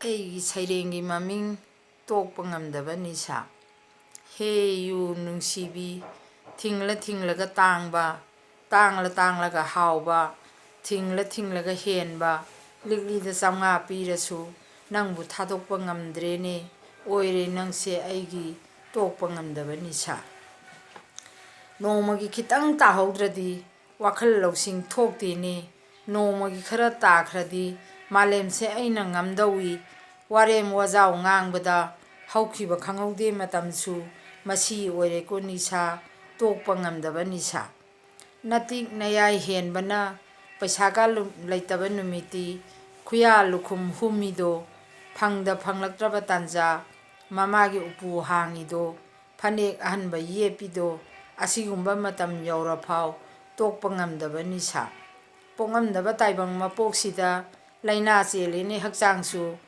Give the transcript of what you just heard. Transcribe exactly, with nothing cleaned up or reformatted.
ꯑꯩꯒꯤ ꯁꯩꯔꯦꯡꯒꯤ ꯃꯃꯤꯡ ꯇꯣꯛꯄ ꯉꯝꯗꯕ ꯅꯤꯁꯥ꯫ ꯍꯦ ꯌꯨ ꯅꯨꯡꯁꯤꯕꯤ, ꯊꯤꯡꯂ ꯊꯤꯡꯂꯒ ꯇꯥꯡꯕ, ꯇꯥꯡꯂ ꯇꯥꯡꯂꯒ ꯍꯥꯎꯕ, ꯊꯤꯡꯂ ꯊꯤꯡꯂꯒ ꯍꯦꯟꯕ, ꯂꯤꯛꯂꯤꯗ ꯆꯥꯝꯃꯉꯥ ꯄꯤꯔꯁꯨ ꯅꯪꯕꯨ ꯊꯥꯗꯣꯛꯄ ꯉꯝꯗ꯭ꯔꯦꯅꯦ, ꯑꯣꯏꯔꯦ ꯅꯪꯁꯦ ꯑꯩꯒꯤ ꯇꯣꯛꯄ ꯉꯝꯗꯕ ꯅꯤꯁꯥ꯫ ꯅꯣꯡꯃꯒꯤ ꯈꯤꯇꯪ ꯇꯥꯍꯧꯗ꯭ꯔꯗꯤ ꯋꯥꯈꯜ ꯂꯧꯁꯤꯡ ꯊꯣꯛꯇꯦꯅꯦ꯫ ꯅꯣꯡꯃꯒꯤ ꯈꯔ ꯇꯥꯈ꯭ꯔꯗꯤ ꯃꯥꯂꯦꯝꯁꯦ ꯑꯩꯅ ꯉꯝꯗꯧꯏ꯫ ꯋꯥꯔꯦꯝ ꯋꯥꯖꯥꯎ ꯉꯥꯡꯕꯗ ꯍꯧꯈꯤꯕ ꯈꯪꯍꯧꯗꯦ ꯃꯇꯝꯁꯨ꯫ ꯃꯁꯤ ꯑꯣꯏꯔꯦꯀꯣ ꯅꯤꯁꯥ, ꯇꯣꯛꯄ ꯉꯝꯗꯕ ꯅꯤꯁꯥ꯫ ꯅꯇꯤꯛ ꯅꯌꯥꯏ ꯍꯦꯟꯕꯅ ꯄꯩꯁꯥꯒ ꯂꯨꯝ-, ꯂꯩꯇꯕ ꯅꯨꯃꯤꯠꯇꯤ ꯈꯨꯌꯥ ꯂꯨꯈꯨꯝ ꯍꯨꯝꯃꯤꯗꯣ, ꯐꯪꯗ ꯐꯪꯂꯛꯇ꯭ꯔꯕ ꯇꯥꯟꯖꯥ ꯃꯃꯥꯒꯤ ꯎꯄꯨ ꯍꯥꯡꯉꯤꯗꯣ, ꯐꯅꯦꯛ ꯑꯍꯟꯕ ꯌꯦꯠꯄꯤꯗꯣ, ꯑꯁꯤꯒꯨꯝꯕ ꯃꯇꯝ ꯌꯧꯔꯐꯥꯎ ꯇꯣꯛꯄ ꯉꯝꯗꯕ ꯅꯤꯁꯥ꯫ ꯄꯣꯛꯉꯝꯗꯕ ꯇꯥꯏꯕꯪ ꯃꯄꯣꯛꯁꯤꯗ ꯂꯥꯏꯅꯥ ꯆꯦꯜꯂꯤꯅꯦ ꯍꯛꯆꯥꯡꯁꯨ,